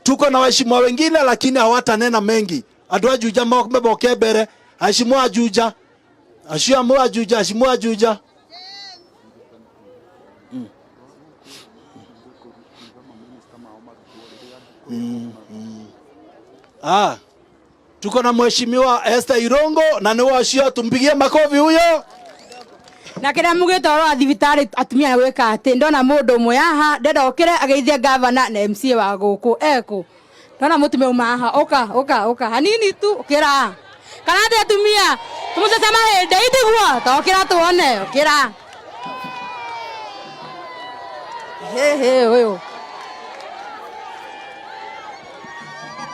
Tuko na waheshimiwa wengine lakini hawatanena mengi. Andu a Juja meboke mbere, aheshimiwa a Juja, acio amwe a Juja, aheshimiwa a Juja. Ah, tuko na mheshimiwa Esther Irongo na nĩ wacio, tumpigie makofi huyo. Na kä rä a mugä te wa thibitarä atumia gwä ka atä ndona må ndå å mwe haha ndenda å kä re ageithie gavana na MCA wa gå kå ekå ndona må tumia uma haha å ka å ka hanini tu å kä ra kana atä atumia tå må cece mahä ndä itiguo ta å kä ra tuone å kä ra hä hä å yå.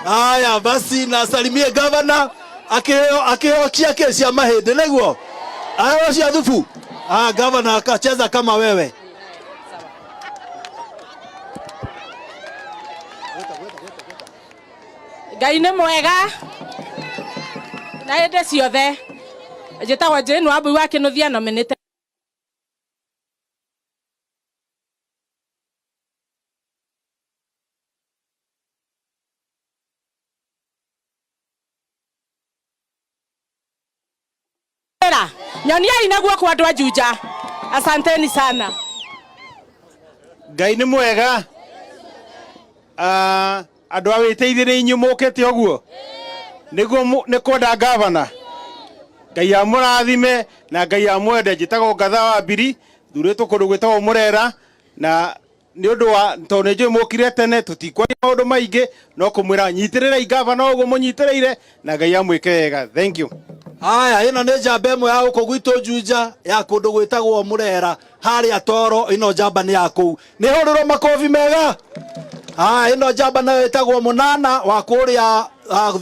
Haya basi, nasalimie gavana akiheo akiheo ciake cia mahĩndĩ nĩguo aheo cia thubu. Ah, gavana akacheza kama wewe. Ngai nĩ mwega na hĩndĩ ciothe. Njĩtagwo Jane Wambui wa Kĩnuthia, nominated nyoniai na guoko andũ a Juja. Asanteni sana. Ngai nĩ mwega. Ah, andũ a wĩteithie nĩ inyuĩ mũkĩte ũguo nĩguo nĩ kwenda gavana. Ngai amũrathime na Ngai amwende. Njĩtagwo Ngatha wa Mbiri, thurĩtwo kũndũ gwĩtagwo Mũrera, na nĩ ũndũ wa tondũ nĩ njũĩ mũkire tene tũtikwaria maũndũ maingĩ, no kũmwĩra nyitĩrĩrai gavana ũguo mũnyitĩrĩire na Ngai amwĩke wega. Thank you. Haya, ĩno nĩ njamba ĩmwe ya gũkũ gwitũ Juja ya kũndũ gwĩtagwo Mũrera harĩa Toro. Ĩno njamba nĩ ya kũu, nĩ hũrĩrwo makobi mega. Haya, ĩno njamba nayo ĩtagwo Mũnana wa kũrĩa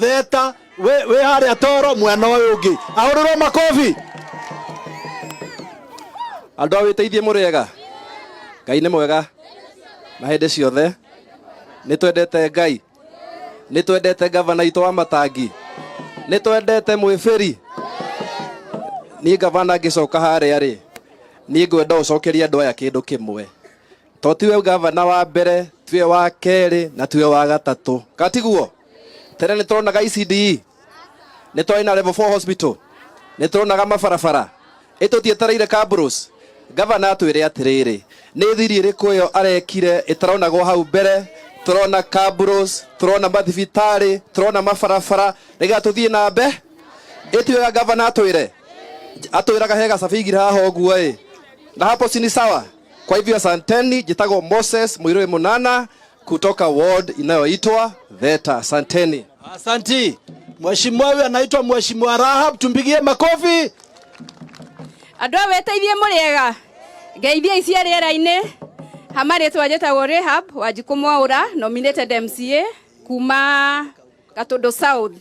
Theta wĩ harĩa Toro mwena ũyũ ũngĩ, ahũrĩrwo makobi. Andũ a wĩteithie mũrĩega, Ngai nĩ mwega na hĩndĩ ciothe. Nĩ twendete Ngai, nĩ twendete gavana itũ wa Matangi, nĩ twendete mwĩbĩri. Niĩ gavana ngĩcoka harĩa rĩ, niĩ ngwenda ũcokerie andũ aya kĩndũ kĩmwe, to tiwe gavana wa mbere, tiwe wa kerĩ na tiwe wa gatatũ, katiguo? Tene nĩ tũronaga ECDE, nĩ twarĩ na level 4 hospital, nĩ tũronaga mabarabara, ĩtũtietereire Kabros. Gavana atwĩre atĩrĩrĩ, nĩ thiri ĩrĩkũ ĩyo arekire ĩtaronagwo hau mbere? Tũrona Kabros, tũrona mathibitarĩ, tũrona mabarabara, nĩgetha tũthiĩ na mbe ĩtiwega. Gavana atwĩre, atwĩraga he gacabi haha ũguo ĩ, na hapo si ni sawa? Kwa hivyo asanteni. Njĩtagwo Moses Mũirũĩ Mũnana kutoka ward inayoitwa Theta. Asanteni. Asanti. Mheshimiwa huyu anaitwa Mheshimiwa Rahab, tumpigie makofi. Andũ a wĩteithie mũrĩega, ngeithia icia rĩera-inĩ. Hama rĩtwa njĩtagwo Rahab Wanjikũ Mwaũra, nominated MCA kuma Gatundu South,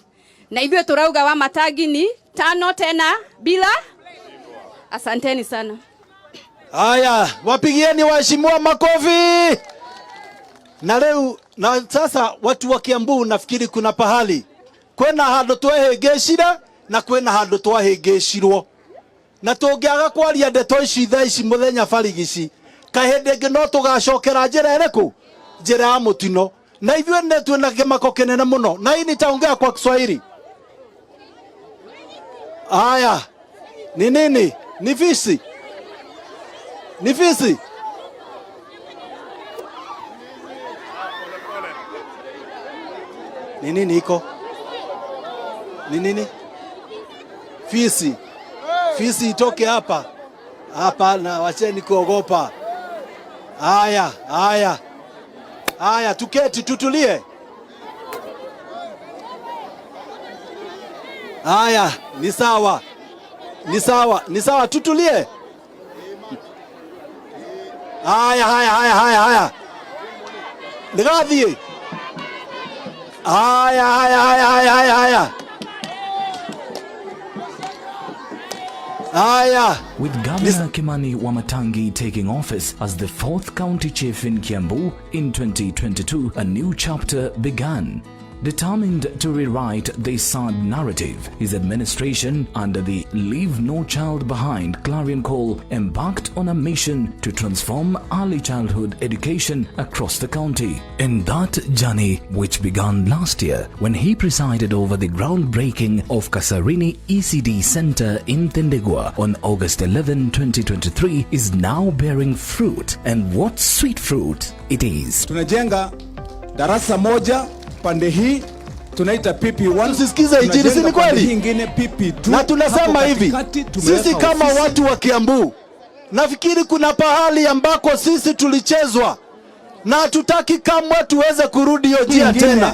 na ithuĩ tũrauga wa Matangi ni tano tena bila. Asanteni sana. Haya, wapigieni waheshimiwa makofi. Na leo na sasa watu wa Kiambu, nafikiri kuna pahali kwena handu twehĩngĩcire na kwĩna handũ twahĩngĩcirwo, na tũngĩaga kwaria ndeto ici thaa ici mũthenya barigici, kahĩndĩ ĩngĩ no tũgacokera njĩra ĩrĩkũ? Njĩra ya mũtino. Na ithuĩ nĩ twĩna kĩmako kĩnene mũno, na hii nitaongea kwa Kiswahili. Haya, ni nini? Ni fisi? Ni fisi? Ni nini iko? Ni nini? Fisi. Fisi itoke hapa. Hapa na wacheni kuogopa. Haya, haya. Haya, tuketi tutulie. Haya, ni sawa. Ni sawa, ni sawa, tutulie. Haya, haya, haya, haya, haya. Nigathiĩ. Haya, haya, haya, haya, haya, haya. Haya. With Governor Kimani Wamatangi taking office as the fourth county chief in Kiambu in 2022, a new chapter began. Determined to rewrite this sad narrative, his administration, under the Leave No Child Behind clarion call, embarked on a mission to transform early childhood education across the county. In that journey, which began last year when he presided over the groundbreaking of Kasarini ECD Center in Tendegua on August 11, 2023, is now bearing fruit. And what sweet fruit it is! Tunajenga darasa moja pande hii tunaita PP1. Tusisikize injili, si ni Tunajenga pande kweli? hii ingine PP2. Na tunasema Hapo hivi, katikati tumeweka sisi kama ofisi. Watu wa Kiambu, nafikiri kuna pahali ambako sisi tulichezwa na hatutaki kamwe tuweze kurudi hiyo njia Ingine, tena.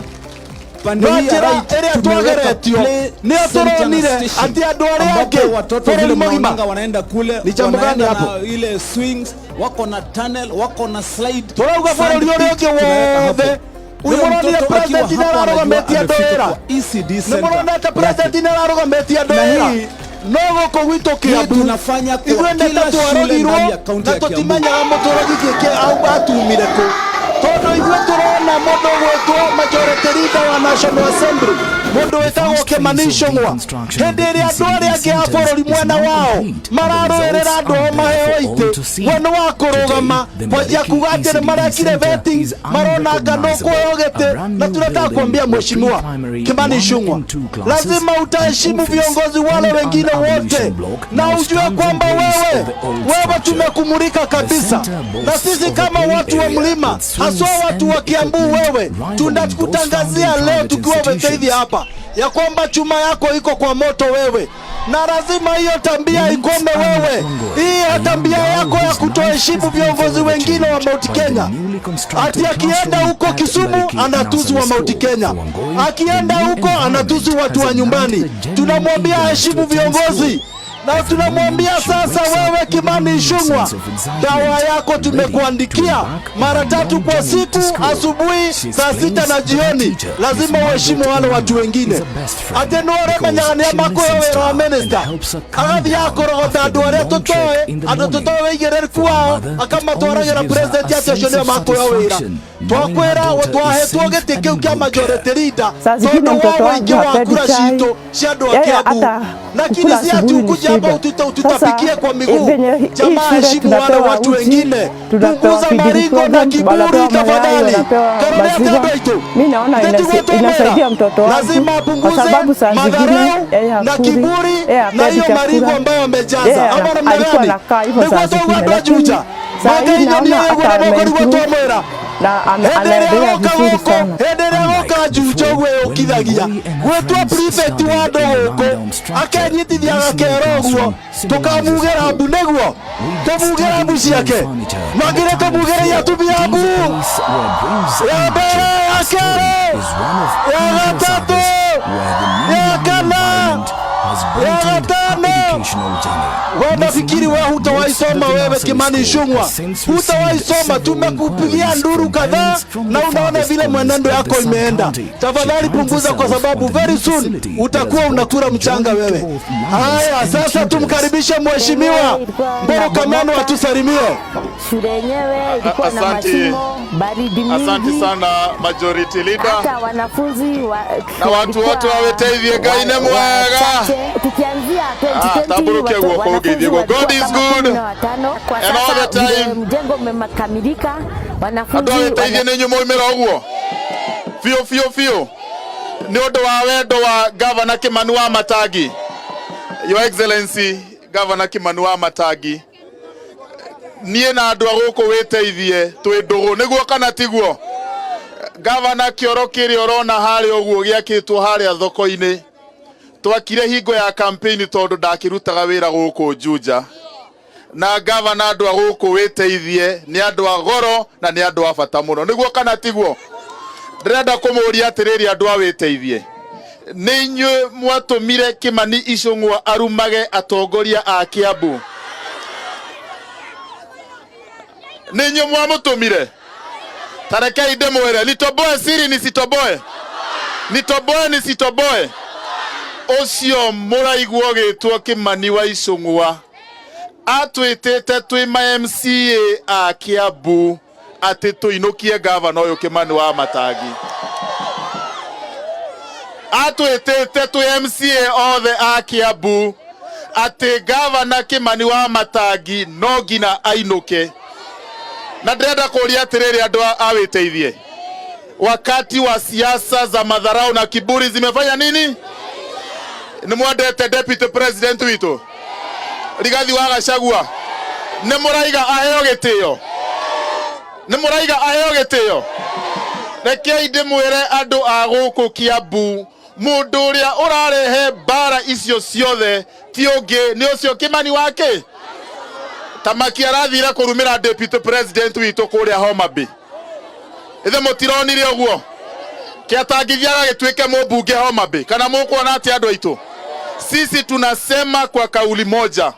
Pande No hii ya njĩra right ĩrĩa tumeweka twageretio play nĩyo center na tũronire station, atĩ andũ arĩa ambapo angĩ watoto bũrũri vile mũgima. mnaonanga wanaenda kule, Ni jambo gani wanaenda hapo? na ile swings, wako na tunnel, wako na slide, Tũrauga sand bũrũri ũrĩa pit ũngĩ tumeweka hapo. wothe Huyo nĩmũronire mtoto akiwa president hapo anajua nĩararũgamĩtie andũ amefika wĩra kwa ECD center nĩmũronete yake. president nĩararũgamĩtie andũ Na wĩra no gũkũ gwitũ hii Kiambu tunafanya kwa ithuĩ nĩ kila ta shule ndani twarogirwo ya kaunti na ya Kiambu. tũtimenyaga mũtũrogi kĩkĩ au atumire kũ tondũ ithuĩ tũrona mũndũ ũgwĩtwo majority leader wa National Assembly, mũndũ wĩtagwo Kimani Ichung'wa, hĩndĩ ĩrĩa andũ arĩa angĩ a bũrũri mwena wao mararũĩrĩra andũ ao maheo itĩ, we nĩ wa kũrũgama kwanjia kuga atĩ nĩ marekire vetting maronanga nũkũheo gĩtĩ. Na tunataka kuambia Mheshimiwa Kimani Ichung'wa, lazima utaheshimu viongozi wale wengine wote na ujue kwamba wewe tumekumulika kabisa, na sisi kama watu wa mlima, haswa watu wa Kiambu, wewe tunakutangazia leo tukiwa Witeithie hapa ya kwamba chuma yako iko kwa moto wewe, na lazima hiyo tabia ikome wewe. Hii tabia yako ya kutoheshimu viongozi wengine wa Mount Kenya, ati akienda huko Kisumu anatusi wa Mount Kenya, akienda huko anatusi watu wa nyumbani. Tunamwambia heshimu viongozi na tunamwambia sasa, wewe Kimani Ichung'wa, dawa yako tumekuandikia mara tatu kwa siku, asubuhi, saa 6 na jioni. Lazima uheshimu wale watu wengine. Atĩ nĩ ũrĩmenyaga nĩ makuhe wĩra wa minister, agathiĩ akũrogota andũ arĩa tũtoĩ, andũ tũtoĩ wĩigĩrĩrĩku wao, akamatwaragĩra president atĩ acio nĩo makũhe wĩra. Twakwĩra twahetwo gĩtĩ kĩu kĩa majority leader Saa zingine tondũ wa mtoto wangu ũingĩ wa hapendi kura chai. citũ cia andũ a Yeye Kiambu, hata lakini kukula si ati asubuhi ni ukuje hapa shida. ututapikie Sasa kwa miguu. venye hii Jamaa, shule heshimu wale tunapewa watu uji, wengine, tunapewa punguza feeding maringo na program, kiburi wanapewa mayai, tafadhali. wanapewa Karolea maziwa. tendo itu Mi naona inasaidia mtoto wangu lazima kwa apunguze sababu saa zingine madharau yeye na hakuli, kiburi yeye na hapendi hiyo maringo chakula. ambayo amejaza Yeye ama namna alikuwa gani? anakaa hivyo Nĩguo saa twaigua zingine, andũ a lakini Juja saa hii mangainyo naona nĩyo hata ĩguo nĩguo ameimprove twamwĩra na hĩndĩ ĩrĩa anaendelea goka vizuri gũkũ sana. hĩndĩ ĩrĩa goka Juja ũguo yũkithagia gwĩtwo prefect wa andũ gũkũ akenyitithia gakero ũguo tũkamugĩra mbu nĩguo tũmugĩra mbu ciake mangĩrĩ tũmugĩre atumia mbu ya mbere, ya kerĩ, ya gatatũ, ya kana, ya gatano. Wewe nafikiri wewe hutawahi soma wewe Kimani Ichung'wa, hutawahi soma. Tumekupigia nduru kadhaa na unaona vile mwenendo yako imeenda. Tafadhali punguza, kwa sababu very soon utakuwa unakula mchanga wewe. Haya, sasa tumkaribishe Mheshimiwa Mburu Kamanu atusalimie. Shule yenyewe ilikuwa na Asante. Mashimo, baridi mingi. Asante sana, majority leader. Hata wanafunzi wa, Na watu wote wawiteithie Ngai nĩ mwega. Wachache. Tukianzia 2020 Tambũrũkia guoko wanafunzi ũgeithie guo. walikuwa God is kama good. 15. Kwa And all sasa the time. vile mjengo umekamilika, wanafunzi Andũ awĩteithie nĩ inyuĩ mwaumĩra ũguo biũ biũ biũ nĩ ũndũ wa wendo wa Gavana Kimani wa Matangi. Your Excellency Gavana Kimani wa Matangi, niĩ na andũ a gũkũ wĩteithie twĩ ndũgũ, nĩguo kana tiguo? Gavana, kĩoro kĩrĩa ũrona harĩa ũguo gĩakĩtwo harĩa thoko-inĩ twakire hingo ya campaign tondũ ndakĩrutaga wĩra gũkũ Juja. Na gavana, andũ a gũkũ wĩteithie nĩ andũ a goro na nĩ andũ a bata mũno, nĩguo kana tiguo? Ndĩrenda kũmũria atĩrĩrĩ, andũ a wĩteithie, nĩ inyuĩ mwatũmire Kimani Ichung'wa arumage atongoria a Kiambu? Nĩ inyuĩ mwamũtũmire? Tarekei ndĩmwĩre, nitoboe siri nisitoboe, nitoboe nisitoboe, ũcio mũraigua ũgĩtwo Kimani wa Ichung'wa atwĩtĩte twĩ ma MCA a Kiambu atĩ tũinũkie gavana ũyũ Kimani wa Matangi. Atwĩtĩte twĩ MCA othe a Kiambu atĩ gavana Kimani wa Matangi no nginya ainũke. Na ndĩrenda kũria atĩrĩrĩ andũ a Wĩteithie, wakati wa siasa za madharau na kiburi zimefanya nini? Nĩ mwendete deputy president witũ Rigathi wa Gachagua? Nĩ mũraiga aheo gĩtĩo? Nĩ mũraiga aheo gĩtĩo? Rekei ndĩmwĩre andũ a gũkũ Kiambu, mũndũ ũrĩa ũrarehe mbara icio ciothe ti ũngĩ nĩ ũcio Kimani wake Tamaki arathire kũrumĩra deputy president witũ kũrĩa Homa Bay. Ithe mũtironire ũguo kĩatangithia agagĩtuĩke mũmbunge Homa Bay? Kana mũkuona atĩ andũ aitũ, sisi tunasema kwa kauli moja.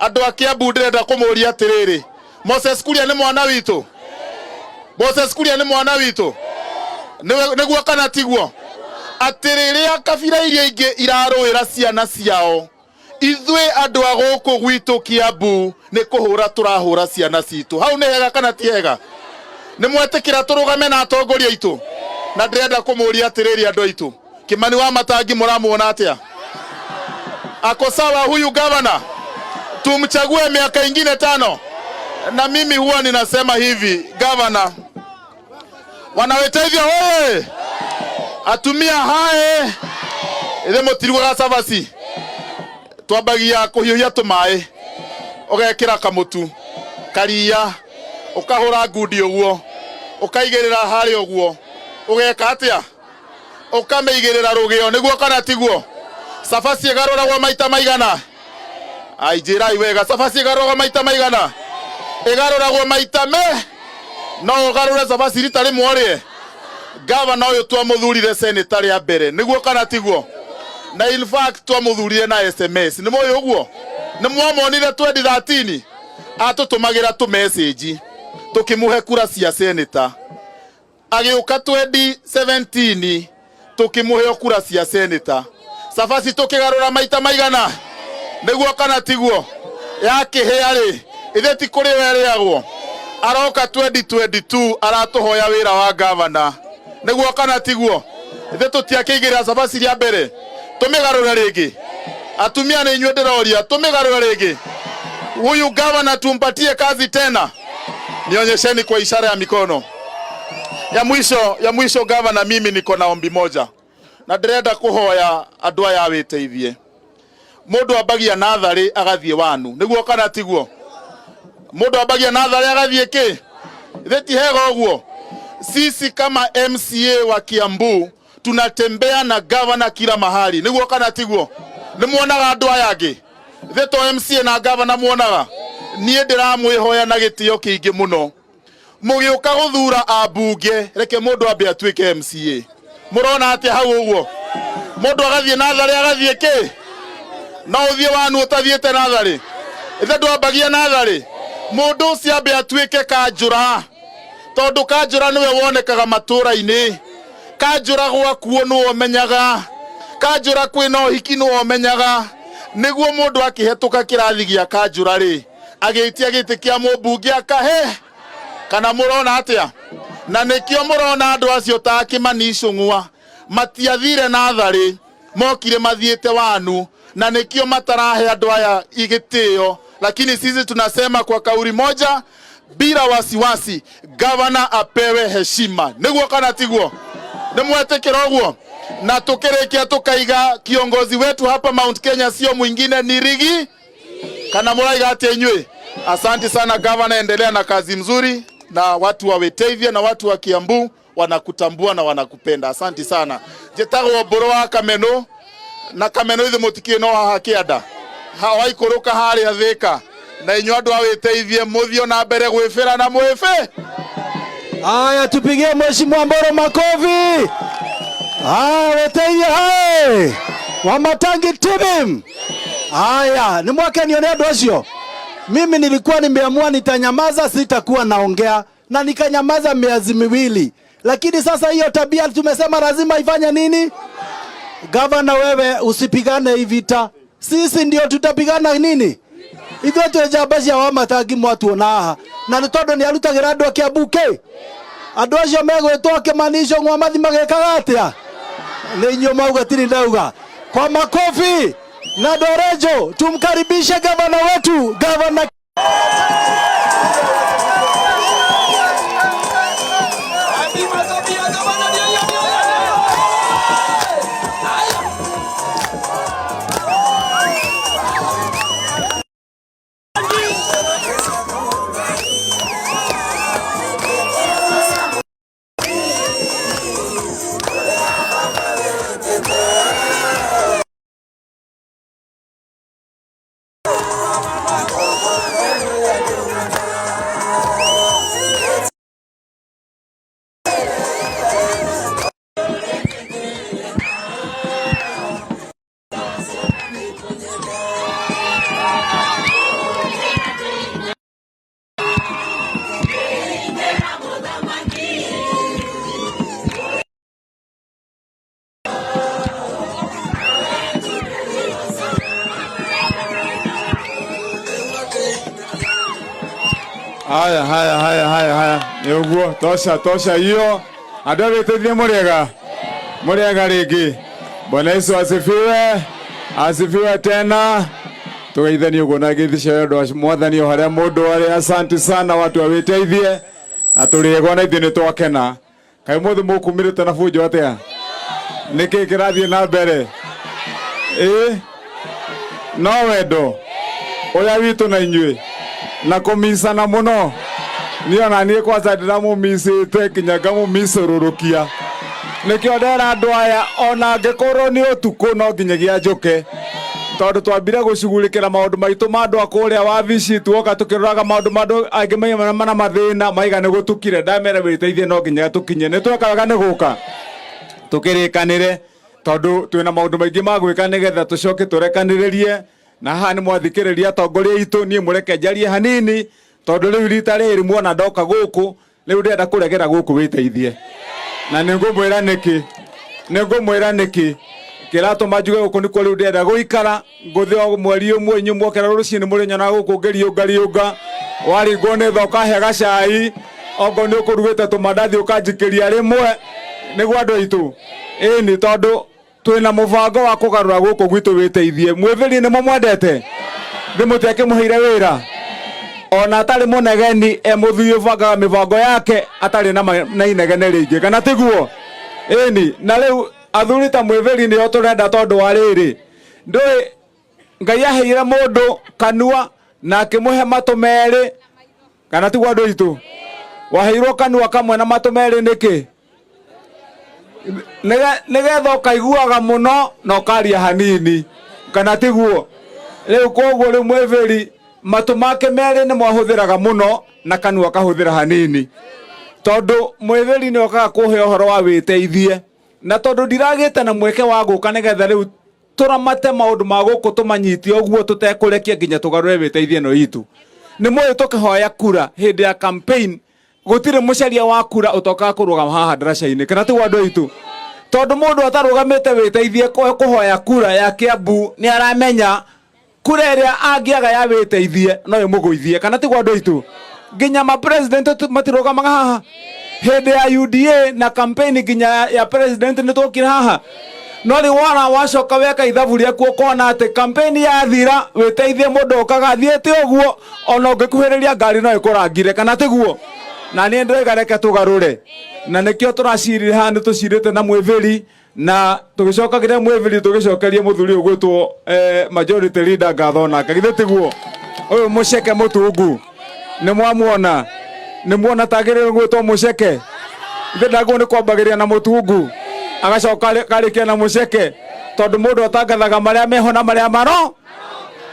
Andũ a Kiambu, ndĩrenda kũmũria atĩrĩrĩ, Moses Kuria nĩ mwana witũ? Moses Kuria nĩ mwana witũ, nĩguo kana tiguo? Atĩ rĩrĩa kabira iria ingĩ irarũĩra ciana ciao, ithuĩ andũ a gũkũ gwitũ Kiambu nĩ kũhũra tũrahũra ciana citũ. Hau nĩ hega kana ti hega? Nĩ mwetĩkĩra tũrũgame na atongoria aitũ? Na ndĩrenda kũmũria atĩrĩrĩ, andũ aitũ, Kimani wa Matangi mũramuona atĩa? Ako sawa huyu gavana? Tumchague miaka ingine 5? Na mimi huwa ninasema hivi, gavana wanawetethia hoye, atumia hae, ithe mũtirugaga cabaci? Twambagia kũhiũhia tũmaĩ, ũgekĩra kamũtu karia, ũkahũra ngundi ũguo, ũkaigĩrĩra harĩa ũguo, ũgeka atĩa? Ũkamĩigĩrĩra rũgĩo, nĩguo kana tiguo? Cabaci ĩgarũragwo maita maigana? Ai, njĩrai wega, cabaci ĩgarũragwo maita maigana? Ĩgarũragwo maita me no ũgarũre cabaci rita rĩmwe ũrĩe. Gavana ũyũ twamũthurire seneta rĩa mbere, nĩguo kana tiguo? Na in fact twamũthurire na SMS. Nĩ mũĩ ũguo? Nĩ mwamonire 2013 atũtũmagĩra tũ message, tũkĩmũhe kura cia seneta. Agĩũka 2017, tũkĩmũhe kura cia seneta. Cabaci tũkĩgarũra maita maigana, nĩguo kana tiguo? Yakĩhĩa rĩ, ithe ti kũrĩ ĩrĩagwo. Aroka 2022 aratũhoya wĩra wa gavana, nĩguo kana tiguo? Ithe tũtiakĩigĩrĩra cabaci rĩa mbere? Tũmĩgarũre rĩngĩ? Atumia, nĩ inyuĩ ndĩroria, tũmĩgarũre rĩngĩ? Huyu gavana tumpatie kazi tena? Nionyesheni kwa ishara ya mikono. Ya mwisho, ya mwisho, gavana, mimi niko na ombi moja na ndĩrenda kũhoya andũ aya wĩteithie. Mũndũ ambagia natharĩ agathiĩ wanu, nĩguo kana tiguo? Mũndũ ambagia natharĩ agathiĩ kĩ? Ithe ti hega ũguo? Sisi kama MCA wa Kiambu tunatembea na gavana kila mahali, nĩguo kana tiguo? Nĩ muonaga andũ aya angĩ? Ithe to MCA na gavana muonaga? Niĩ ndĩramwĩhoya na gĩtĩo kĩingĩ mũno, mũgĩũka gũthura ambunge, reke mũndũ ambe atuĩke MCA. Mũrona atĩa hau ũguo? Mũndũ agathiĩ natharĩ agathiĩ kĩ? No ũthiĩ wanu ũtathiĩte natharĩ? Ithe ndwambagia natharĩ? Mũndũ ũcio ambe atuĩke kanjũra, tondũ kanjũra nĩwe wonekaga matũũra-inĩ. Kanjũra gwakuo nĩwe ũmenyaga, kanjũra kwĩna ũhiki nĩwe ũmenyaga, nĩguo mũndũ akĩhetũka kĩrathi gĩa kanjũra rĩ, agĩitia gĩtĩ kĩa mũmbunge akahe. Kana mũrona atĩa? Na nĩkĩo mũrona andũ acio ta Kimani Ichung'wa matiathire natharĩ, mokire mathiĩte wanu, na nĩkĩo matarahe andũ aya igĩtĩo. Lakini sisi tunasema kwa kauli moja, bila wasiwasi, gavana apewe heshima, nĩguo kana tiguo? Nĩ mwetĩkĩra ũguo? Na tukĩrĩkia tukaiga kiongozi wetu hapa Mount Kenya sio mwingine ni Rigi. Kana mũraiga atĩa inyuĩ? Asante sana gavana, endelea na kazi mzuri, na watu wa Wetavia na watu wa Kiambu wanakutambua na wanakupenda. Asante sana. Njĩtagwo Mbũrũ wa Kameno, na Kameno ithe mũtikĩ no haha kĩanda waikũrũka harĩa Thĩka. Na inyuĩ andũ a Wĩteithie, mũthiĩ na mbere gwĩbĩra na mwĩbĩ. Haya, tupigie Mheshimiwa Mboro makofi. Haya, Weteithie hai. Wamatangi tibim. Haya, ni mwakenio nĩ andũ acio. Mimi nilikuwa nimeamua nitanyamaza, sitakuwa naongea, na nikanyamaza miezi 2. Lakini sasa hiyo tabia tumesema lazima ifanye nini? Gavana, wewe usipigane hii vita. Sisi ndio tutapigana nini? Ithuĩ twĩ njamba cia Wamatangi, mwatuona haha. Na nĩ tondũ nĩ arutagĩra andũ a Kiambu kĩ? Andũ acio megwĩtwo Kimani Ichung'wa mathi magĩkaga atĩa? Nĩ inyuĩ mauga tiri ndauga. Kwa makofi na dorejo tumkaribishe gavana wetu, gavana Haya, haya, haya, haya, haya, nĩ ũguo, tosha, tosha hiyo. Andũ a wĩteithie mũrĩega, mũrĩega rĩngĩ. Bwana Yesu asifiwe, asifiwe tena. Tũgeithanie ũguo na ngeithi cia wendo wa mwathani o harĩa mũndũ arĩ. Asante sana watu a wĩteithie, na tũrĩegwa na ithuĩ nĩ twakena. Kaĩ ũmũthĩ mũkumĩrĩte na bunjo atĩa? Nĩkĩ kĩrathiĩ na mbere? Ĩ no wendo ũrĩa witũ na inyuĩ na kũmicana mũno. Niĩ ona niĩ kwanza ndĩramũmicĩte nginya ngamũmicũrũrũkia. Nĩkĩo ndera andũ aya ona angĩkorwo nĩ ũtukũ no nginyagia njũke, tondũ twambire gũcugurĩkĩra maũndũ maitũ ma andũ a kũrĩa wabici, tuoka tũkĩroraga maũndũ ma andũ angĩ maigana mathĩna maiga nĩ gũtukire. Ndamera wĩteithie no nginya tũkinye. Nĩ tweka wega nĩ gũka tũkĩrĩkanĩre, tondũ twĩna maũndũ maingĩ ma gwĩka nĩgetha tũcoke tũrekanĩrĩrie. Na haha nĩ mwathikĩrĩria atongoria aitũ, niĩ mũreke njarie hanini, tondũ rĩu rita rĩrĩ muona ndoka gũkũ, rĩu ndĩrenda kũregera gũkũ wĩteithie. Na nĩ ngũmwĩra nĩkĩ, nĩ ngũmwĩra nĩkĩ kĩratũma njuge gũkũ nĩkuo rĩu ndĩrenda gũikara. Ngũthĩ o mweri ũmwe inyuĩ mwokera rũcinĩ mũrĩnyonaga gũkũ ngĩriũngariũnga, waringwo nĩ tha ũkahe gacai, okorwo nĩ ũkũrugĩte tũmandathi ũkanjikĩria rĩmwe, nĩguo andũ aitũ. Ĩni, tondũ twĩna mũbango wa kũgarũra gũkũ gwitũ wĩteithie. Mwĩthĩri nĩ mũmwendete, thĩ mũtiakĩmũheire wĩra ona atarĩ mũnegeni, e mũthuri ũbangaga mĩbango yake atarĩ na inegene rĩingĩ, kana tiguo? Ĩni, na rĩu athuri ta mwĩthĩri nĩo tũrenda, tondũ wa rĩrĩ, ndũĩ Ngai aheire mũndũ kanua na akĩmũhe matũ merĩ, kana tiguo andũ aitũ? Waheirwo kanua kamwe na matũ merĩ nĩkĩ? Nĩgetha ũkaiguaga mũno na ũkaria hanini, kana tiguo? Rĩu koguo rĩu mwĩbĩri matũ make merĩ nĩmo ahũthĩraga mũno na kanua akahũthĩra hanini, tondũ mwĩbĩri nĩ okaga kũhe ũhoro wa wĩteithie, na tondũ ndiragĩte na mweke wa gũka nĩgetha rĩu tũramate maũndũ ma gũkũ tũmanyitie ũguo tũtekũrekia nginya tũgarũre wĩteithie ĩno itũ. Nĩ mũĩ tũkĩhoya kura hĩndĩ ya campaign gũtirĩ mũcaria wa kura ũtokaga kũrũgama haha ndaraca-inĩ, kana tiguo andũ aitũ? Tondũ mũndũ atarũgamĩte wĩteithie kũhoya kura ya Kiambu nĩ aramenya kura ĩrĩa angĩaga ya wĩteithie no ĩmũgũithie, kana tiguo andũ aitũ? Nginya ma president matirũgamaga haha hĩndĩ ya UDA na campaign nginya ya president nĩ twokire haha. No rĩu wona wacoka weka ithabu rĩaku ũkona atĩ campaign yathira wĩteithie mũndũ okaga athiĩte ũguo, ona ũngĩkuhĩrĩria ngari no ĩkũrangire, kana tiguo? Na niĩ ndĩrauga reke tũgarũre, na nĩkĩo tũracirire haha, nĩ tũcirĩte na mwĩbĩri na tũgĩcokagĩria mwĩbĩri, tũgĩcokerie mũthuri ũyũ gwĩtwo majority leader ngatho nake, githĩ tiguo? Ũyũ mũceke mũtungu nĩ mwamuona, nĩ muona tagĩrĩirwo gwĩtwo mũceke? Ithe ndagwo nĩ kwambagĩria na mũtungu agacoka karĩkia na mũceke, tondũ mũndũ atangathaga marĩa meho na marĩa maro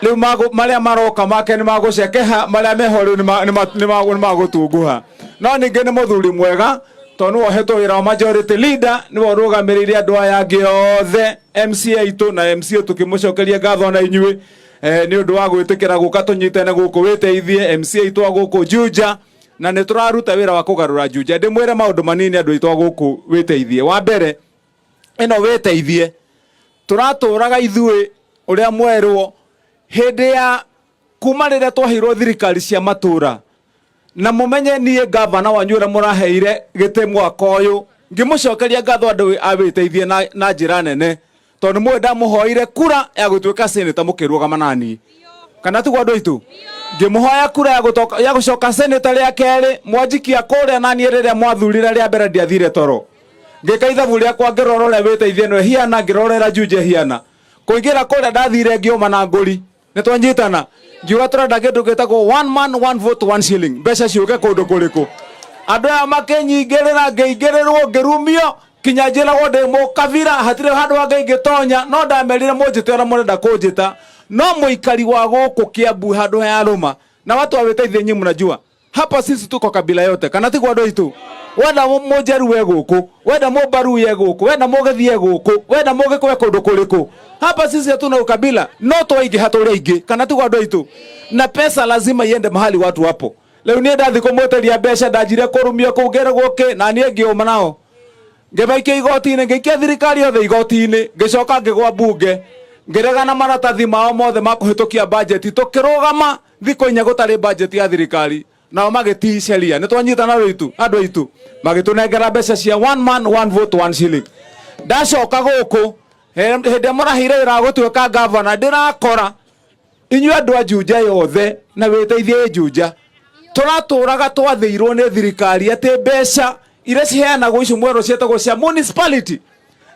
rĩu marĩa maroka make nĩ magũcekeha, marĩa meho rĩu nĩ magũtunguha. No ningĩ nĩ mũthuri mwega, tondũ nĩwe ũhetwo wĩra wa majority leader, nĩwe ũrũgamĩrĩire andũ aya angĩ othe, MCA aitũ na MCA tũkĩmũcokeria ngatho na inyuĩ nĩ ũndũ wa gwĩtĩkĩra gũka tũnyitane gũkũ wĩteithie MCA aitũ a gũkũ Juja, na nĩ tũraruta wĩra wa kũgarũra Juja. Ndĩmwĩre maũndũ manini andũ aitũ a gũkũ wĩteithie. Wa mbere, ĩno wĩteithie tũratũraga ithuĩ ũrĩa mwerwo hĩndĩ ya kuma rĩrĩa twaheirwo thirikari cia matũra, na mũmenye niĩ gavana wanyu ũrĩa mũraheire gĩtĩ mwaka ũyũ Ngĩmũcokeria ngatho andũ a Wĩteithie na njĩra nene, tondũ nĩ mũĩ ndamũhoire kura ya gũtuĩka seneta mũkĩrũgama nani, kana tiguo andũ aitũ? Ngĩmũhoya kura ya gũcoka seneta rĩa kerĩ, mwanjikia kũrĩa naniĩ rĩrĩa mwathurire rĩa mbere ndiathire toro. Ngĩka ithabu rĩakwa ngĩrora ũrĩa Wĩteithie ĩno ĩhiana, ngĩrora ũrĩa Juja ĩhiana. Kũingĩra kũrĩa ndathire ngĩũma na ngũri. Nĩ twanyitana. Ngiuga tũrenda kĩndũ gĩtagwo one man one vote one shilling. Mbeca ciũke kũndũ kũrĩkũ? Andũ aya makĩnyingĩrĩra, ngĩingĩrĩrwo, ngĩrumio, kinya njĩragwo ndĩ mũkabira, hatirĩ handũ hangĩ ingĩtonya, no ndamerire mũnjĩte ũrĩa mũrenda kũnjĩta. No mũikari wa gũkũ Kiambu handũ ha Rũma, na watu wa Wĩteithie nyinyi mnajua. Hapa sisi tuko kabila yote, kana tiguo andũ aitũ? Wenda mũnjeru we gũkũ, wenda mũmbaru ye gũkũ, wenda mũgĩthiĩ gũkũ, wenda mũgĩkũye kũndũ kũrĩkũ. Hapa sisi hatuna ukabila, no twaingĩha tũrĩ aingĩ, kana tiguo andũ aitũ? Na pesa lazima iende mahali watu wapo. Rĩu niĩ ndathiĩ kũmwĩtĩria mbeca, ndanjire kũrumio kũu ngĩragwo kĩ, na niĩ ngĩũma nao. Ngĩmaikia igoti-inĩ, ngĩikia thirikari yothe igoti-inĩ, ngĩcoka ngĩgwa mbunge, ngĩregana maratathi mao mothe ma kũhĩtũkia bajeti, tũkĩrũgama thikũ inya gũtarĩ bajeti ya thirikari, nao magĩtii sheria. Nĩ twanyitana andũ aitũ, magĩtũnengera mbeca cia one man one vote one shilling. Ndacoka gũkũ, hĩndĩ ĩrĩa mũraheire wĩra wa gũtuĩka gavana, ndĩrakora inyuĩ andũ a Juja yothe na Wĩteithie Juja, tũratũraga twathĩirwo nĩ thirikari atĩ mbeca iria ciheanagwo icio mwerũ ciĩtagwo cia municipality,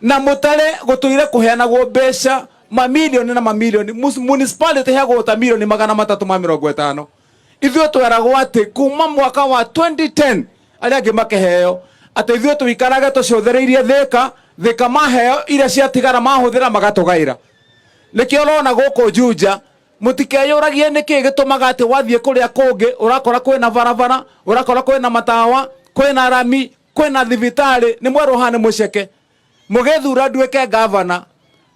na mũtare gũtũire kũheanagwo mbeca mamilioni na mamilioni. Municipality heagwo ta milioni magana matatũ ma mĩrongo ĩtano. Ithuĩ tweragwo atĩ kuma mwaka wa 2010 arĩa angĩ makĩheo atĩ ithuĩ tũikarage tũcũthĩrĩirie Thĩka, Thĩka maheo iria ciatigara mahũthĩra magatũgaĩra. Nĩkĩo ũrona gũkũ Juja mũtikeyũragie nĩkĩ gĩtũmaga atĩ wathiĩ kũrĩa kũngĩ ũrakora kwĩna barabara, ũrakora kwĩna matawa, kwĩna rami, kwĩna thibitarĩ, nĩ mwerũ haha nĩ mũceke. Mũgĩthura nduĩke gavana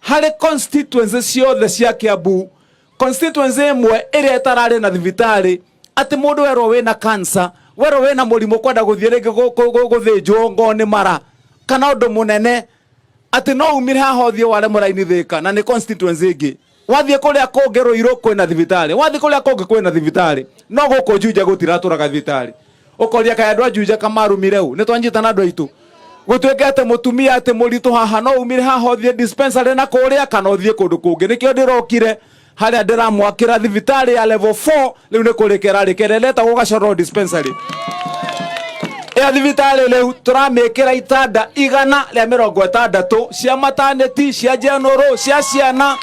harĩ constituency ciothe cia Kiambu, constituency ĩmwe ĩrĩa ĩtararĩ na thibitarĩ, atĩ mũndũ werwo wĩna cancer, werwo wĩna mũrimũ kwenda gũthiĩ rĩngĩ gũthĩnjwo ngoo nĩ mara kana ũndũ mũnene, atĩ no umire haha ũthiĩ ware mũraini Thĩka, na nĩ constituency ĩngĩ. Wathiĩ kũrĩa kũngĩ Ruiru kwĩna thibitarĩ, wathiĩ kũrĩa kũngĩ kwĩna thibitarĩ, no gũkũ Juja gũtiratũraga thibitarĩ. Ũkoria kaĩ andũ a Juja kamarumire ũ? Nĩ twanyitana andũ aitũ. Gũtuĩke atĩ mũtumia atĩ mũritũ haha no umire haha ũthiĩ dispensary na kũrĩa kana ũthiĩ kũndũ kũngĩ. Nĩkĩo ndĩrokire harĩa ndĩramwakĩra thibitarĩ ya level 4, rĩu nĩ kũrĩka ĩrarĩka, ĩrĩa ĩretagwo Gacoro dispensary. Ĩyo thibitarĩ rĩu tũramĩkĩra itanda igana rĩa mĩrongo ĩtandatũ cia maternity, cia general, cia ciana,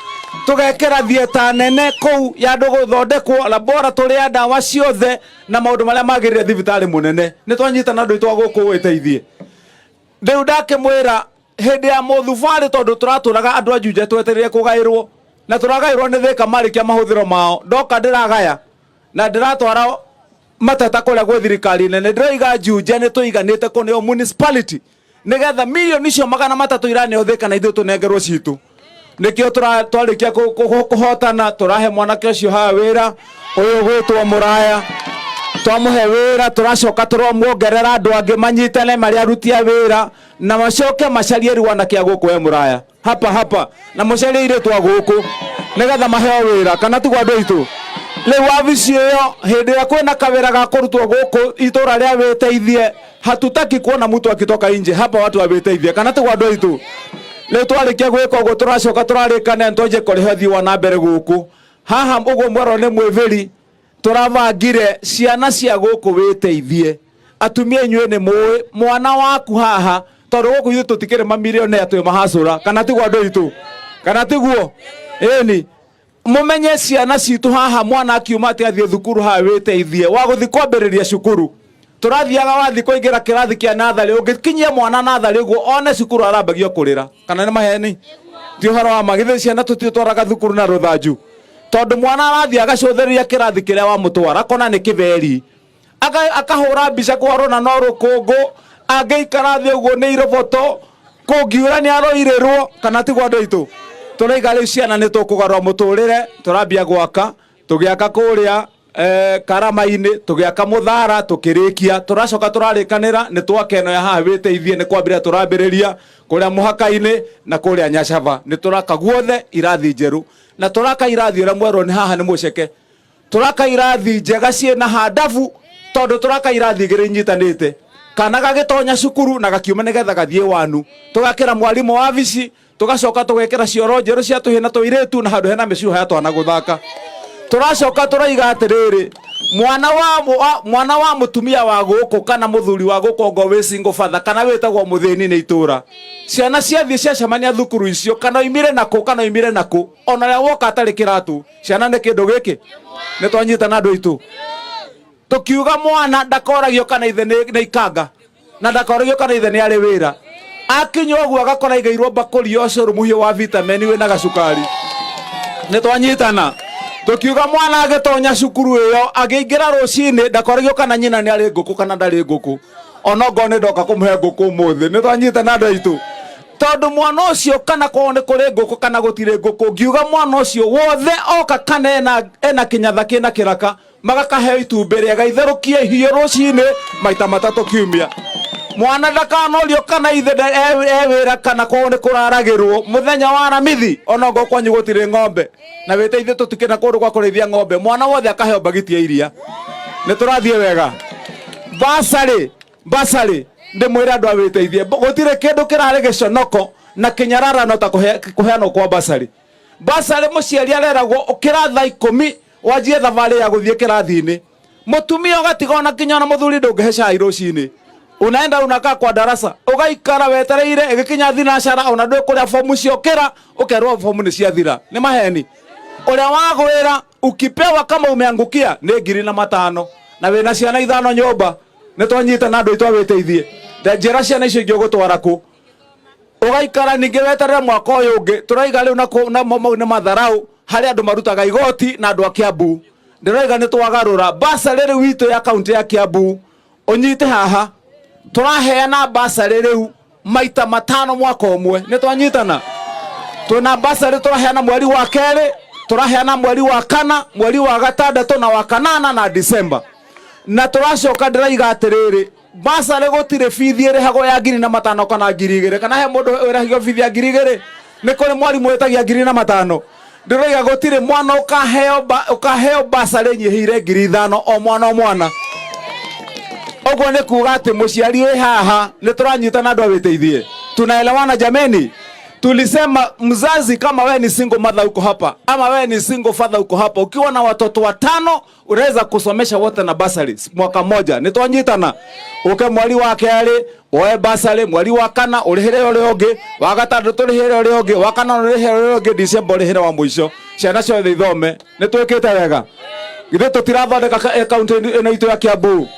tũgekĩra theatre nene kũu ya andũ gũthondekwo, laboratory ya ndawa ciothe na maũndũ marĩa magĩrĩire thibitarĩ mũnene. Nĩ twanyitana andũ aitũ a gũkũ Wĩteithie. Rĩu ndakĩmwĩra hĩndĩ ya mũthubarĩ, tondũ tũratũraga andũ a Juja twetereire kũgaĩrwo, na tũragaĩrwo nĩ Thĩka marĩkia mahũthĩro mao. Ndoka ndĩragaya na ndĩratwara mateta kũrĩa gwĩ thirikari nene, ndĩroiga Juja nĩ tũiganĩte kũneo municipality nĩgetha milioni icio magana matatũ iraneo Thĩka na ithuĩ tũnengerwo citũ. Nĩkĩo twarĩkia kũhotana, tũrahe mwanake ũcio haha wĩra ũyũ gwĩtwo Mũraya, twamũhe wĩra tũracoka tũramuongerera andũ angĩ manyitane marĩ aruti a wĩra, na macoke macarie rĩu anake a gũkũ we Mũraya hapa hapa, na mũcarie airĩtu a gũkũ nĩgetha maheo wĩra, kana tiguo andũ aitũ? Rĩu wabici ĩyo hĩndĩ ĩrĩa kwĩna kawĩra ga kũrutwo gũkũ itũra rĩa Wĩteithie, hatutaki kuona mtu akitoka nje hapa, watu wa Wĩteithie, kana tiguo andũ aitũ? Rĩu twarĩkia gwĩka ũguo tũracoka tũrarĩkana twanjie kũrĩha ũthii wa na mbere gũkũ haha ũguo mwerwo nĩ mwĩvĩri. Tũrabangire ciana cia gũkũ Wĩteithie, atumia inyuĩ nĩ mũĩ mwana waku haha, tondũ gũkũ ithuĩ tũtikĩrĩ mamilionea twĩ mahacũra, kana tiguo andũ aitũ? Kana tiguo? Ĩni mũmenye ciana citũ haha, mwana akiuma atĩ athiĩ thukuru haha Wĩteithie, wa gũthiĩ kwambĩrĩria cukuru tũrathiaga wathiĩ kũingĩra kĩrathi kĩa natharĩ, ũngĩkinyia mwana natharĩ ũguo one cukuru arambagio kũrĩra, kana nĩ maheni? Ti ũhoro wa ma. Githĩ ciana tũtitwaraga thukuru na rũthanju, tondũ mwana arathiĩ agacũthĩrĩria kĩrathi kĩrĩa wamũtwara akona nĩ kĩberi, akahũra mbica kwarona no rũkũngũ, angĩikara thĩ ũguo nĩ iroboto, kũngiura nĩ aroirĩrwo, kana tiguo andũ aitũ? Tũraiga rĩu ciana nĩ tũkũgarũra mũtũrĩre, tũrambia gwaka, tũgĩaka kũrĩa Karama-inĩ, tũgĩaka Mũthara, tũkĩrĩkia, tũracoka tũrarĩkanĩra nĩ twaka ĩno ya haha Wĩteithie, nĩ kwambĩrĩria tũrambĩrĩria kũrĩa mũhaka-inĩ na kũrĩa Nyacaba, nĩ tũraka guothe irathi njerũ, na tũraka irathi ũrĩa mwerwo nĩ haha nĩ mũceke, tũraka irathi njega ciĩna handabu, tondũ tũraka irathi igĩrĩ inyitanĩte. Kana gagĩtonya cukuru na gakiuma nĩgetha gathiĩ wanu. Tũgakĩra mwarimũ wabici, tũgacoka tũgekĩra cioro njerũ cia tũhĩ na tũirĩtu na handũ hena mĩcuha ya twana gũthaka. Tũracoka tũroiga atĩrĩrĩ, mwana wa, wa, mwana wa mũtumia wa gũkũ kana mũthuri wa gũkũ ongo wĩ single father kana wĩtagwo mũthĩni nĩ itũra. Ciana ciathiĩ ciacemania thukuru icio kana oimire nakũ kana oimire nakũ, ona ũrĩa woka atarĩ kĩratũ, ciana nĩ kĩndũ gĩkĩ. Nĩ twanyitana andũ aitũ. Tukiuga mwana ndakoragio kana ithe nĩ ikanga na ndakoragio kana ithe nĩ arĩ wĩra. Akinya ũguo agakora igĩirwo mbakũri ya ũcũrũ mũhiũ wa vitameni wĩna gacukari. Nĩ twanyitana. Tukiuga mwana agĩtonya cukuru ĩyo agĩingĩra rũcinĩ ndakoragio kana nyina nĩ arĩ ngũkũ kana ndarĩ ngũkũ. Onokorwo nĩ ndoka kũmũhe ngũkũ ũmũthĩ. Nĩ twanyitana andũ aitũ. Tondũ mwana ũcio kana kwao nĩ kũrĩ ngũkũ kana gũtirĩ ngũkũ, ngiuga mwana ũcio wothe oka kana ena kĩnyatha kĩna kĩraka, magakaheo itumbĩ rĩega itherũkie hiũ rũcinĩ maita matatũ kiumia. Mwana ndakanorio kana ithe e wĩra kana kwao nĩ kũraragĩrwo mũthenya wa Aramithi, onokorwo kwanyu gũtirĩ ng'ombe na wĩteithie tũtikĩrĩ na kũndũ gwa kũrĩithia ng'ombe, mwana wothe akaheo mbagiti ya iria. Nĩ tũrathiĩ wega. Basarĩ, basarĩ, ndĩmwĩre andũ a wĩteithie, gũtirĩ kĩndũ kĩrarĩ gĩconoko na kĩnyararano ta kũheanwo kwa basarĩ. Basarĩ mũciari areragwo ũkĩra thaa ikũmi wanjie thabarĩ ya gũthiĩ kĩrathi-inĩ. Mũtumia ũgatiga ona kinya ona mũthuri ndũngĩhe cai rũcinĩ. Unaenda unakaa kwa darasa, ũgaikara wetereire ĩgĩkinya thinacara ona ndũĩ kũrĩa fomu ciokĩra, ũkerwo fomu nĩ ciathira. Nĩ maheni. Ũrĩa wagwĩra ukipewa kama umeangukia nĩ ngiri na matano na wĩna ciana ithano nyũmba. Nĩ twanyitana andũ aitũ a wĩteithie. Njĩra ciana icio ingĩ ũgũtwara kũ? Ũgaikara ningĩ weterere mwaka ũyũ ũngĩ. Tũraiga rĩu na mau nĩ matharau harĩ andũ marutaga igoti na andũ a Kiambu. Ndĩraiga nĩ twagarũra basarĩ rĩu itũ ya kaunti ya Kiambu. Ũnyite haha, tũraheana basarĩ rĩu maita matano mwaka ũmwe. Nĩ twanyitana? Twĩna basarĩ tũraheana mweri wa kerĩ, tũraheana mweri wa kana, mweri wa gatandatũ na wa kanana na Disemba. Na tũracoka ndĩraiga atĩrĩrĩ, basarĩ gũtirĩ bithi ĩrĩhagwo ya ngiri na matano kana ngiri igĩrĩ. Kana he mũndũ ũrĩhagio bithi ya ngiri igĩrĩ? Nĩ kũrĩ mwarimũ wĩtagia ngiri na matano. Ndĩraiga gũtirĩ mwana ũkaheo basarĩ nyihĩire ngiri ithano o mwana o mwana. Ũguo nĩ kuga atĩ mũciari wĩ haha nĩ tũranyitana andũ a wĩteithie. Tunaelewana jameni? Tulisema mzazi kama wewe ni single mother uko hapa ama wewe ni single father uko hapa, ukiwa na watoto watano unaweza kusomesha wote na basari mwaka moja. Nĩ twanyitana? Uke mweri wa kerĩ woe basari, mweri wa kana ũrĩhĩre ũrĩa ũngĩ, wa gatandatũ ũrĩhĩre ũrĩa ũngĩ, wa kana ũrĩhĩre ũrĩa ũngĩ, Disemba ũrĩhĩre wa mũico. Ciana ciothe ithome. Nĩ twĩkĩte wega? Githĩ tũtirathondeka kaunti ĩno itũ ya Kiambu?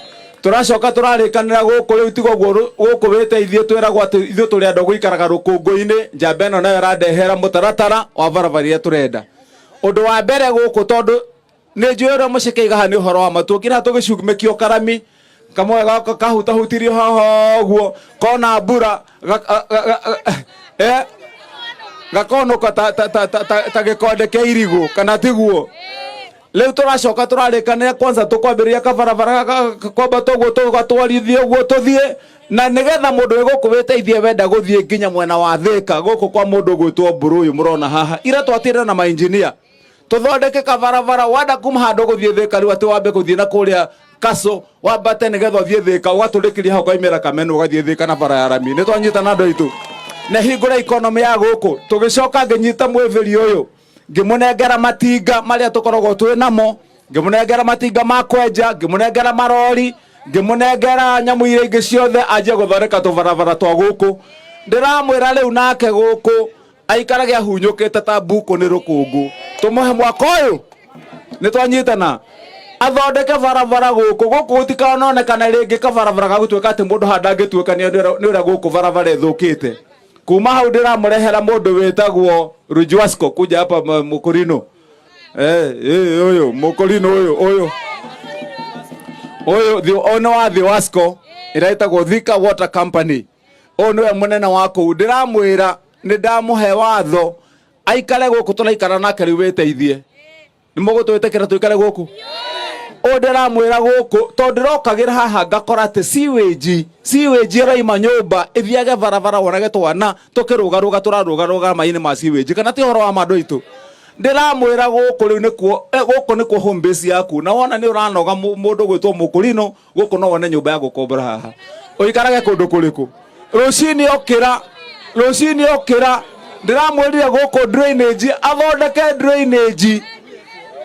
Tũracoka tũrarĩkanĩra gũkũ rĩu tiga ũguo gũkũ wĩteithie twĩragwo atĩ ithuĩ tũrĩ andũ a gũikaraga rũkũngũ-inĩ. Njamba ĩno nayo ĩrandehera mũtaratara wa barabara iria tũrenda. Ũndũ wa mbere gũkũ tondũ nĩ njũĩ ũrĩa mũceke igaha nĩ ũhoro wa matu, ũkĩra tũgĩcumĩkio karami kamwe gaka kahutahutirio haha ũguo kona mbura gakonũka ta gĩkonde kĩa irigũ kana tiguo. Rĩu tũracoka tũrarĩkanĩra kwanza tũkwambĩrĩria kabarabara kwambata ũguo tũgatwarithie ũguo tũthiĩ, na nĩgetha mũndũ wĩ gũkũ wĩteithie wenda gũthiĩ nginya mwena wa Thĩka gũkũ kwa mũndũ ũgwĩtwo Mbũrũ ũyũ mũrona haha. Ira twatire na mainjinia tũthondeke kabarabara wenda kuma handũ gũthiĩ Thĩka rĩu atĩ wambe gũthiĩ na kũrĩa Kaso wambate nĩgetha ũthiĩ Thĩka ũgatũrĩkĩria hau ũkaimĩra Kameno ũgathiĩ Thĩka na bara ya rami. Nĩ twanyitana andũ aitũ na hingũra economy ya gũkũ. Tũgĩcoka ngĩnyita mwĩbĩri ũyũ ngĩmũnengera matinga marĩa tũkoragwo twĩ namo, ngĩmũnengera matinga ma kwenja, ngĩmũnengera marori, ngĩmũnengera nyamũ iria ingĩ ciothe anjie gũthondeka tũbarabara twa gũkũ. Ndĩramwĩra rĩu nake gũkũ aikarage ahunyũkĩte ta mbũkũ nĩ rũkũngũ. Tũmũhe mwaka ũyũ nĩ twanyitana athondeke barabara gũkũ. Gũkũ gũtikanonekana rĩngĩ kabarabara ga gũtuĩka atĩ mũndũ haha ndangĩtuĩka nĩ ũrĩa gũkũ barabara ĩthũkĩte. Kuma hau ndĩramũrehera mũndũ wĩtagwo Rujuasco kuja hapa Mũkũrinũ. Ũyũ Mũkũrinũ ũyũ, ũyũ. Ũyũ, ũyũ nĩ wa Thiwasco, ĩrĩa ĩtagwo Thika Water Company. Ũyũ nĩwe mũnene wa kũu. Ndĩramwĩra nĩ ndamũhe watho aikare gũkũ tũraikara nake rĩu wĩteithie. Nĩ mũgũtwĩtĩkĩra tũikare gũkũ? Ũyũ ndĩramwĩra gũkũ tondũ ndĩrokagĩra haha ngakora atĩ sewage ĩraima nyũmba ĩthiage barabara wonage twana tũkĩrũgarũga tũrarũgarũga maĩ-inĩ ma sewage, kana ti ũhoro wa ma andũ aitũ? Ndĩramwĩra gũkũ rĩu nĩkuo, gũkũ nĩkuo home base yaku, na wona nĩ ũranoga mũndũ gwĩtwo Mũkũrinũ, gũkũ no wone nyũmba ya gũkombora haha. Ũikarage kũndũ kũrĩkũ? Rũcinĩ okĩra, rũcinĩ okĩra, ndĩramwĩrire gũkũ drainage, athondeke drainage.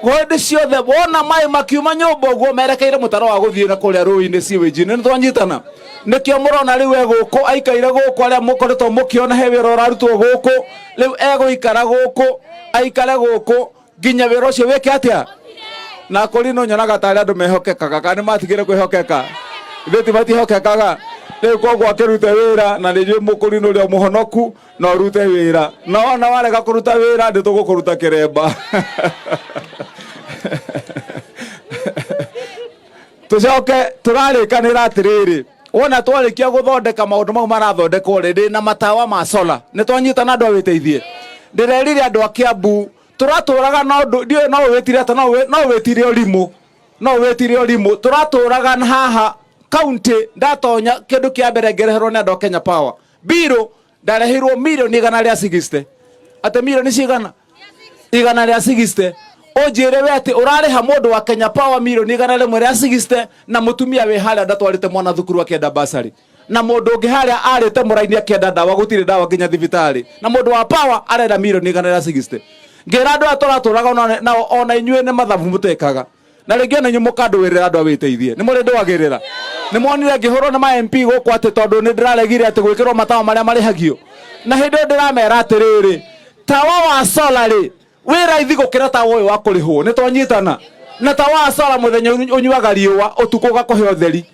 Hĩndĩ ciothe wona maĩ makiuma nyũmba ũguo merekeire mũtaro wa gũthiĩ na kũrĩa rũĩ-inĩ sewage-inĩ. Nĩ twanyitana? Nĩkĩo mũrona rĩu e gũkũ, aikaire gũkũ, arĩa mũkoretwo mũkĩona he wĩra ũrarutwo gũkũ, rĩu egũikara gũkũ, aikare gũkũ nginya wĩra ũcio wĩke atĩa? Na kũri no nyonaga tarĩ andũ mehokekaga, kana nĩ matigire kwĩhokeka? Ithuĩ ti matihokekaga. Rĩu koguo akĩrute wĩra, na nĩ njũĩ mũkũri nĩ ũrĩa mũhonoku, na ũrute wĩra. Na wona warega kũruta wĩra, nĩ tũgũkũruta kĩremba. Tũcoke tũrarĩkanĩra atĩrĩrĩ, wona twarĩkia gũthondeka maũndũ mau marathondekwo rĩ, ndĩna matawa ma solar. Nĩ twanyitana andũ a wĩteithie. Ndĩrerire andũ a Kiambu, tũratũraga na ũndũ, ndiũĩ no ũwĩtire atĩa, no ũwĩtire ũrimũ. No ũwĩtire ũrimũ. Tũratũraga haha county, ndatonya kĩndũ kĩa mbere ngĩreherwo nĩ andũ a Kenya Power. Mbirũ ndareheirwo mirioni igana rĩa 60. Atĩ mirioni cigana? Igana rĩa 60. Ũnjĩre we atĩ ũrarĩha mũndũ wa Kenya Power mirioni igana rĩmwe rĩa 60 na mũtumia wĩ harĩa ndatwarĩte mwana thukuru akĩenda basarĩ. Na mũndũ ũngĩ harĩa arĩte mũraini akĩenda ndawa, gũtirĩ ndawa nginya thibitarĩ. Na mũndũ wa Power arenda mirioni igana rĩa 60. Ngĩra andũ aya tũratũraga nao ona inyuĩ nĩ mathabu mũtekaga. Na rĩngĩ ona inyuĩ mũkandũĩrĩra andũ a wĩteithie. Nĩ mũrĩ ndũagĩrĩra. Nĩ mwonire ngĩhũrwo nĩ ma MP gũkũ atĩ tondũ nĩ ndĩraregire atĩ gwĩkĩrwo matawa marĩa marĩhagio. Na hĩndĩ ĩyo ndĩramera atĩrĩrĩ, tawa wa solar rĩ, wĩ raithi gũkĩra tawa ũyũ wa kũrĩhwo. Nĩ twanyitana? Na tawa wa solar mũthenya ũnyuaga riũa, ũtukũ ũgakũhe ũtheri.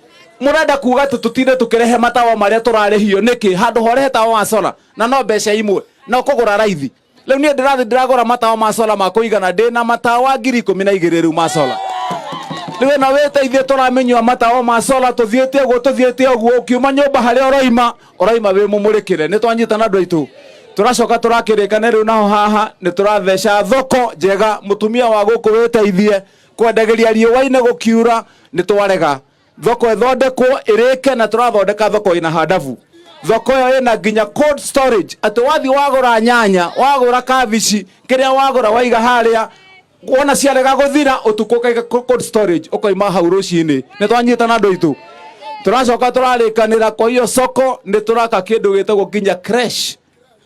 Mũrenda kuga atĩ tũtinde tũkĩrehe matawa marĩa tũrarĩhio nĩkĩ? Handũ ha ũrehe tawa wa solar na no mbeca imwe na ũkũgũra raithi. Rĩu niĩ ndĩrathiĩ ndĩragũra matawa ma solar ma kũigana, ndĩna matawa ngiri ikũmi na igĩrĩ rĩu ma solar. Rĩu ĩno wĩteithie tũramĩnyua matawa ma solar, tũthiĩte ũguo, tũthiĩte ũguo, ũkiuma nyũmba harĩa ũroima, ũroima wĩ mũmũrĩkĩre. Nĩ twanyitana andũ aitũ? Tũracoka tũrakĩrĩkana rĩu naho haha nĩ tũratheca thoko njega, mũtumia wa gũkũ wĩteithie, kwendagĩria riũa-inĩ gũkiura, nĩ twarega. Thoko ĩthondekwo ĩrĩke, na tũrathondeka thoko ĩna handabu. Thoko ĩyo ĩna nginya cold storage, atĩ wathiĩ wagũra nyanya, wagũra kabici, kĩrĩa wagũra waiga harĩa, wona ciarega gũthira ũtukũ ũkaiga cold storage, ũkoima hau rũcinĩ. Nĩ twanyitana andũ aitũ? Tũracoka tũrarĩkanĩra kwa hiyo soko nĩ tũraka kĩndũ gĩtagwo nginya creche.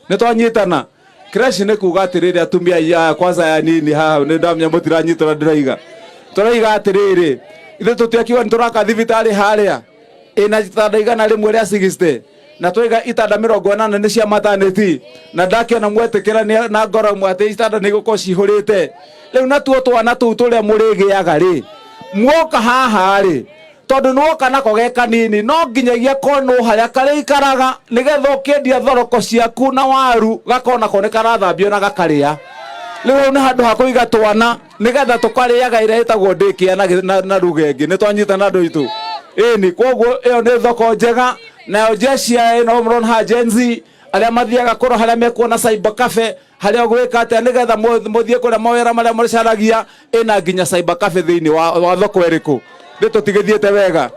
Nĩ twanyitana? Creche nĩ kuga atĩrĩrĩ, atumia aya kwanza ya nini haha, nĩ ndamenya mũtiranyitana ndĩraiga. Tũraiga atĩrĩrĩ, ithuĩ tũtiakiuga nĩ tũraka thibitarĩ harĩa ĩna itanda igana rĩmwe rĩa 60, na twaiga itanda mĩrongo ĩnana nĩ cia maternity, na ndakĩona mwetĩkĩra na ngoro ĩmwe atĩ itanda nĩ igũkorwo cihũrĩte. Rĩu natuo twana tũu tũrĩa mũrĩgĩaga rĩ, muoka haha rĩ, tondũ nĩwoka nako ge kanini, no nginyagia konwo harĩa karĩikaraga, nĩgetha ũkĩendia thoroko ciaku na waru gakona ko nĩ karathambio na gakarĩa. Rĩu hau nĩ handũ ha kũiga twana nĩgetha tũkarĩaga ĩrĩa ĩtagwo daycare na lugha ĩngĩ. Nĩ twanyitana andũ aitũ? Ĩni, koguo ĩyo nĩ thoko njega. Nayo jeshi ya ĩno mũrona haha Gen Z arĩa mathiaga kũrora harĩa mekuona cyber cafe, harĩa ũgwĩka atĩa nĩgetha mũthiĩ kũrĩa mawĩra marĩa mũcaragia, ĩna nginya cyber cafe thĩinĩ wa thoko ĩrĩkũ. Nĩ tũtigĩthiĩte wega.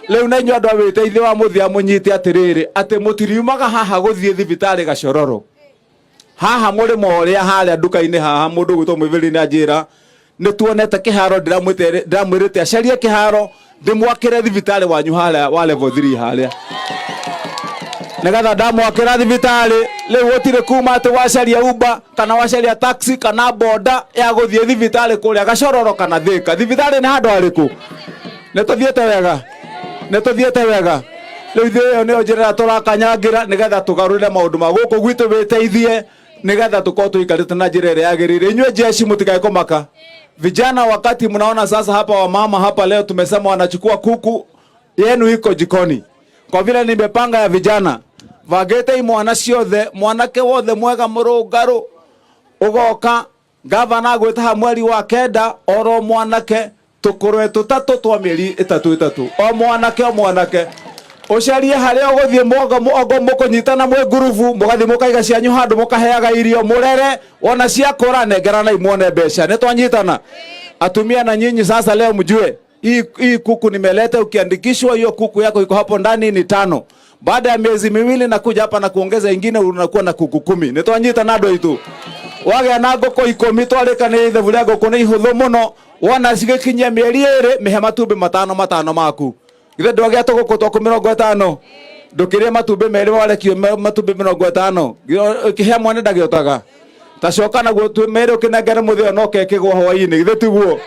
Rĩu na inyuĩ andũ a wĩteithio wa mũthia mũnyite atĩrĩrĩ, atĩ mũtiriumaga haha gũthiĩ thibitarĩ Gacororo. Haha mũrĩmo ũrĩa harĩa nduka-inĩ haha mũndũ ũgwĩtwo Mwĩvĩri nĩ anjĩra nĩ tuonete kĩharo, ndĩramwĩrĩte acarie kĩharo ndĩmwakĩre thibitarĩ wanyu harĩa wa level 3 harĩa, nĩgetha ndamwakĩra thibitarĩ rĩu gũtirĩ kuma atĩ wacaria Uber kana wacaria taxi kana boda ya gũthiĩ thibitarĩ kũrĩa Gacororo kana Thĩka. Thibitarĩ nĩ handũ harĩkũ? Nĩ tũthiĩte wega? Nĩ tũthiĩte wega? Rĩu ithuĩ ĩyo nĩyo njĩra ĩrĩa tũrakanyangĩra nĩgetha tũgarũrĩre maũndũ ma gũkũ gwitũ wĩteithie, nĩgetha tũkorwo tũikarĩte na njĩra ĩrĩa yagĩrĩire. Inyuĩ jeshi mũtikae kũmaka. Vijana, wakati mnaona sasa hapa wamama hapa leo tumesema wanachukua kuku yenu iko jikoni. Kwa vile nimepanga ya vijana, vagete imwana ciothe, mwanake wothe mwega mũrũngarũ ũgoka gavana agwĩta ha mweri wa kenda, oro mwanake tũkũrwe tũtatũ twa mĩeri ĩtatũ ĩtatũ, o mwanake o mwanake ũcarie harĩa ũgũthiĩ mwongo mũkũnyitana mwĩ ngurubu, mũgathiĩ mũkaiga cianyu handũ mũkaheaga irio mũrere, wona ciakũra nengeranai muone mbeca. Nĩ twanyitana atumia? Na nyinyi sasa leo mjue hii kuku nimeleta, ukiandikishwa hiyo kuku yako iko hapo ndani ni 5. Baada ya miezi miwili nakuja hapa na kuongeza ingine, unakuwa na kuku 10. Nĩ twanyitana andũ aitũ? Wagĩa na ngũkũ 10, twarĩkanĩria ithabu rĩa ngũkũ nĩ ihũthũ mũno. Wona cigĩkinyia mĩeri ĩrĩ, mĩhe matumbĩ matano matano maku. Githĩ ndwagĩa tũgũkũ twaku 50, ndũkĩrĩe matumbĩ merĩ warekio matumbĩ 50, ũkĩhe mwana ndagĩotaga. Ta coka naguo merĩ ũkĩnengere mũthĩ no kekĩgwo hwaĩ-inĩ, githĩ tiguo?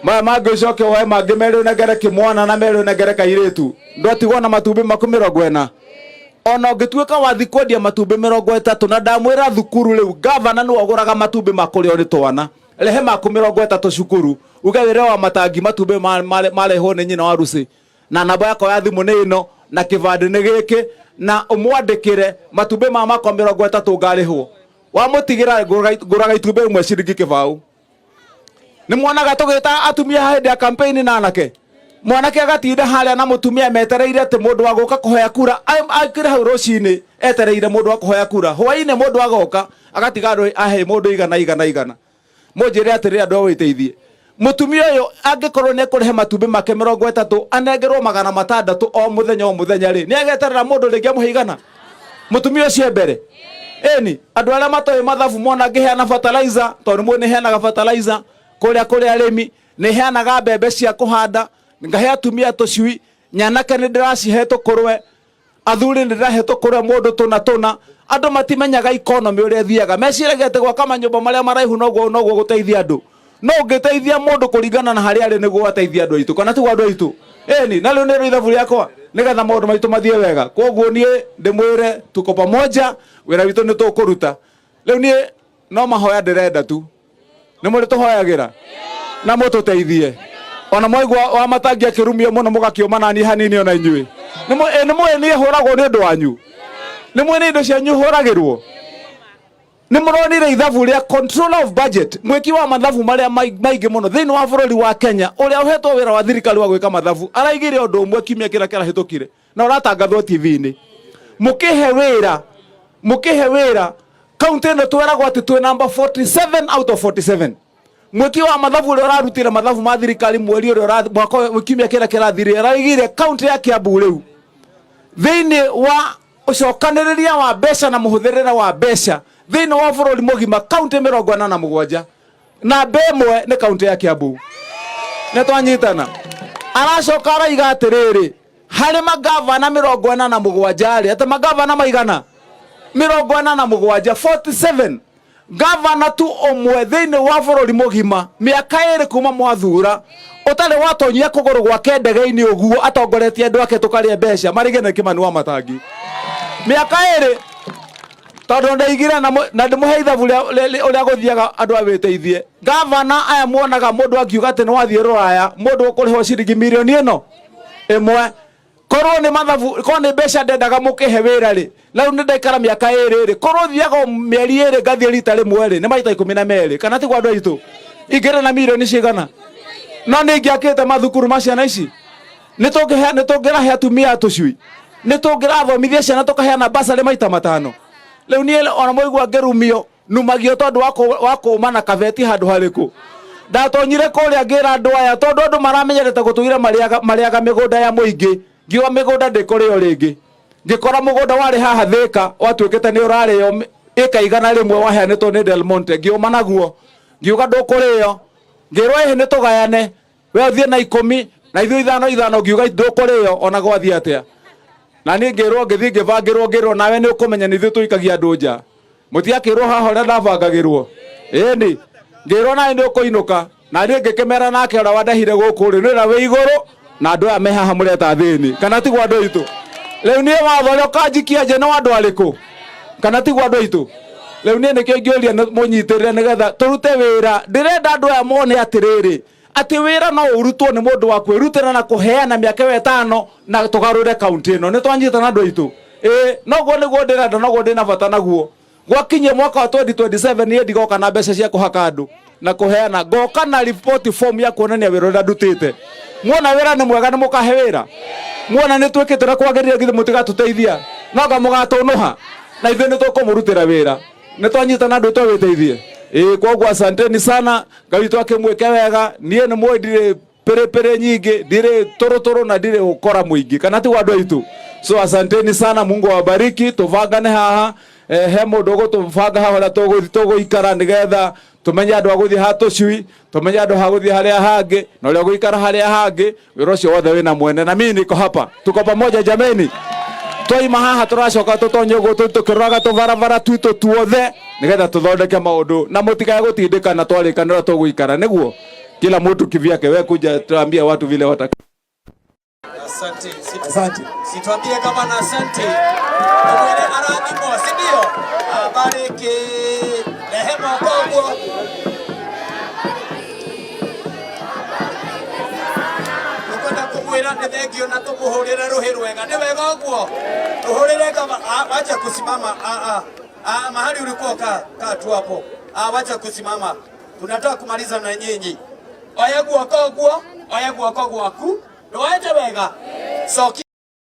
Maya mangĩ ũcoke woe mangĩ merĩ ũnengere kĩmwana na merĩ ũnengere kairĩtu, ndwatigwo na matumbĩ maku 40. Ona ũngĩtuĩka wathi kwendia matumbĩ 30, na ndamwĩra thukuru rĩu gavana nĩwe ũgũraga matumbĩ ma kũrĩo nĩ twana, rehe maku 30 cukuru, uge wĩre wa matangi matumbĩ marehwo nĩ nyina wa Lucy, na namba yakwa ya thimũ nĩ ĩno, na kĩbandĩ nĩ gĩkĩ, na ũmwandĩkĩre matumbĩ ma makwa 30 ngarĩhwo. Wamũtigĩra ngũraga itumbĩ rĩmwe ciringi kĩbaũ. Nĩ mwonaga tũgĩta atumia hĩndĩ ya campaign na anake, mwanake agatinda harĩa na mũtumia metereire atĩ mũndũ wa gũka kũhoya kura, akĩrĩ hau rũcinĩ etereire mũndũ wa kũhoya kura, hwaĩ-inĩ mũndũ agoka agatiga andũ ahe mũndũ igana igana igana. Mũnjĩre atĩrĩ andũ a wĩteithie, mũtumia ũyũ angĩkorwo nĩ ekũrehe matumbĩ make 30 anengerwo 600 o mũthenya o mũthenya rĩ, nĩ ageterera mũndũ rĩngĩ amũhe igana? Mũtumia ũcio e mbere. Ĩni andũ arĩa matoĩ mathabu mona ngĩheana fertilizer, tondũ nĩ nĩheanaga fertilizer kũrĩa kũrĩ arĩmi, nĩheanaga mbembe cia kũhanda, ngahe atumia tũcui, nyanake nĩ ndĩracihe tũkũrwe, athuri nĩ ndĩrahe tũkũrwe mũndũ tũna tũna. Andũ matimenyaga economy ũrĩa ĩthiaga, meciragia atĩ gwaka manyũmba marĩa maraihu noguo gũteithia andũ. No ũngĩteithia mũndũ kũringana na harĩa arĩ nĩguo ateithia andũ aitũ, kana tiguo andũ aitũ? Ĩni, na rĩu nĩrĩo ithabu rĩakwa nĩgetha maũndũ maitũ mathiĩ wega. Koguo niĩ ndĩmwĩre tuko pamoja, wĩra witũ nĩ tũkũruta. Rĩu niĩ no mahoya ndĩrenda tu, nĩ mũrĩ tũhoyagĩra na mũtũteithie. Ona mwaigua wa matangi akĩrumio mũno mũgakĩũma nani hanini ona inyuĩ. Nĩ mũĩ niĩ hũragwo nĩ ũndũ wanyu, nĩ mũĩ nĩ indo cianyu hũragĩrwo. Nĩ mũronire ithabu rĩa controller of budget, mwĩki wa mathabu marĩa maingĩ mũno thĩinĩ wa bũrũri wa Kenya, ũrĩa ũhetwo wĩra wa thirikari wa gwĩka mathabu, araigire ũndũ ũmwe kiumia kĩrĩa kĩrahĩtũkire na ũratangathwo TV-inĩ. Mũkĩhe wĩra kaunti ĩno tweragwo atĩ twĩ number 47 out of 47. Mwĩki wa mathabu ũrĩa ũrarutire mathabu ma thirikari mweri ũrĩa mwaka ũyũ, kiumia kĩrĩa kĩrathirire, araigire kaunti ya Kiambu rĩu thĩinĩ wa ũcokanĩrĩria wa mbeca na mũhũthĩrĩre wa mbeca thĩinĩ wa bũrũri mũgima kaunti 47, namba ĩmwe nĩ kaunti ya Kiambu. Nĩ twanyitana. Aracoka araiga atĩrĩrĩ, harĩ magavana 47 rĩ, atĩ magavana maigana 47, 47 gavana tu ũmwe thĩinĩ wa bũrũri mũgima mĩaka ĩrĩ kuma mwathura ũtarĩ watonyia kũgũrũ gwake ndege-inĩ ũguo atongoretie andũ ake tũkarĩe mbeca marĩge na Kĩmani wa Matangi mĩaka ĩrĩ, tondũ ndaigire na ndĩmũhe ithabu ũrĩa gũthiaga andũ a wĩteithie. Gavana aya muonaga mũndũ akiuga atĩ nĩ wathiĩ rũraya, mũndũ ũkũrĩhwo ciringi mirioni ĩno ĩmwe, korwo nĩ mathabu, korwo nĩ mbeca ndendaga mũkĩhe wĩra rĩ, na rĩu nĩ ndaikara mĩaka ĩrĩ rĩ, korwo thiaga o mĩeri ĩrĩ ngathiĩ rita rĩmwe rĩ, nĩ maita 12, kana tiguo andũ aitũ? Ingĩrĩ na mirioni cigana? No nĩ ingĩakĩte mathukuru ma ciana ici, nĩ tũngĩrahe atumia tũcui, nĩ tũngĩrathomithia ciana tũkaheana basarĩ maita 5. Rĩu niĩ ona mwaigua ngĩrumio, numagio tondũ wa kũũma na kabeti handũ harĩkũ. Ndatonyire kũrĩa ngĩra andũ aya, tondũ andũ maramenyerete gũtũira marĩaga mĩgũnda ya mũingĩ, ngiuga mĩgũnda ndĩkũrĩo rĩngĩ. Ngĩkora mũgũnda warĩ haha Thĩka watuĩkĩte nĩ ũrarĩo ĩka 100 waheanĩtwo nĩ Del Monte, ngĩũma naguo, ngiuga ndũkũrĩo. Ngĩrwo ĩhĩ nĩ tũgayane, we ũthiĩ na 10 na ithuĩ 5 5, ngiuga ndũkũrĩo ona gwathiĩ atĩa. Na niĩ ngĩrwo, ngĩthiĩ ngĩbangĩrwo, ngĩrwo nawe nĩ ũkũmenya nĩ ithuĩ tũikagia andũ nja. Mũtiakĩrwo haha ũrĩa ndabangagĩrwo. Ĩni, ngĩrwo nawe nĩ ũkũinũka. Na niĩ ngĩkĩmera nake ũrĩa wandehire gũkũ rĩ, nĩ ũrĩa wĩ igũrũ na andũ aya me haha mũreta thĩni, kana tiguo andũ aitũ? Rĩu niĩ watho ũrĩa ũkanjikia nja nĩ wa andũ arĩkũ? Kana tiguo andũ aitũ? Rĩu niĩ nĩkĩo ingĩũria mũnyitĩrĩre nĩgetha tũrute wĩra. Ndĩrenda andũ aya mone atĩrĩrĩ, atĩ wĩra no ũrutwo nĩ mũndũ wa kwĩrutĩra na kũheana mĩaka ĩyo 5 na tũgarũre kaunti ĩno. Nĩ twanyitana andũ aitũ? Ĩĩ, noguo nĩguo ndĩrenda, noguo ndĩna bata naguo. Gwakinyia mwaka wa 2027 niĩ ndigoka na mbeca cia kũhaka andũ na kũheana, ngoka na report form ya kuonania wĩra ũrĩa ndutĩte. Muona wĩra nĩ mwega nĩ mũkahe wĩra, muona nĩ twĩkĩte na kwagĩrĩire githĩ mũtigatũteithia, no anga mũgatũnũha na ithuĩ nĩ tũkũmũrutĩra wĩra. Nĩ twanyitana andũ twĩteithie. Ĩĩ, koguo asanteni sana, Ngai witũ akĩmwĩke wega. Niĩ nĩ mũĩ ndirĩ pĩrĩpĩrĩ nyingĩ, ndirĩ tũrũtũrũ na ndirĩ ũkora mũingĩ, kana tiguo andũ aitũ? So asanteni sana, Mungu awabariki. Tũbangane haha. He mundu ugutubanga haha uria tuguikara nigetha tumenye andu a guthie ha tucui, tumenye andu ha guthie haria hangi na uria guikara haria hangi. Wira ucio wothe wina mwene na mimi niko hapa, tuko pamoja jameni. Twaima haha turacoka tutonye uguo tukiroraga tubarabara twitu tuothe nigetha tuthondeke maundu na mutikae gutindikana twarikanira tuguikara niguo kila mtu kivyake. We kuja tuambie watu vile wata Asante. Asante. Situambie gavana asante. Tumwire arathimwo, si ndio? Abariki. Rehema koguo. Tukwenda kumwira nĩ thengio na tũmũhũrĩre rũhĩ rwega. Nĩ wega ũguo? Tũhũrĩre gavana. Ah, wacha kusimama. Ah, ah. Ah, mahali ulikuwa kaa, kaa tu hapo. Ah, wacha kusimama. Tunataka kumaliza na nyinyi. Oya guoko guo, oya guoko gwaku. Nĩwoete wega? Cokia.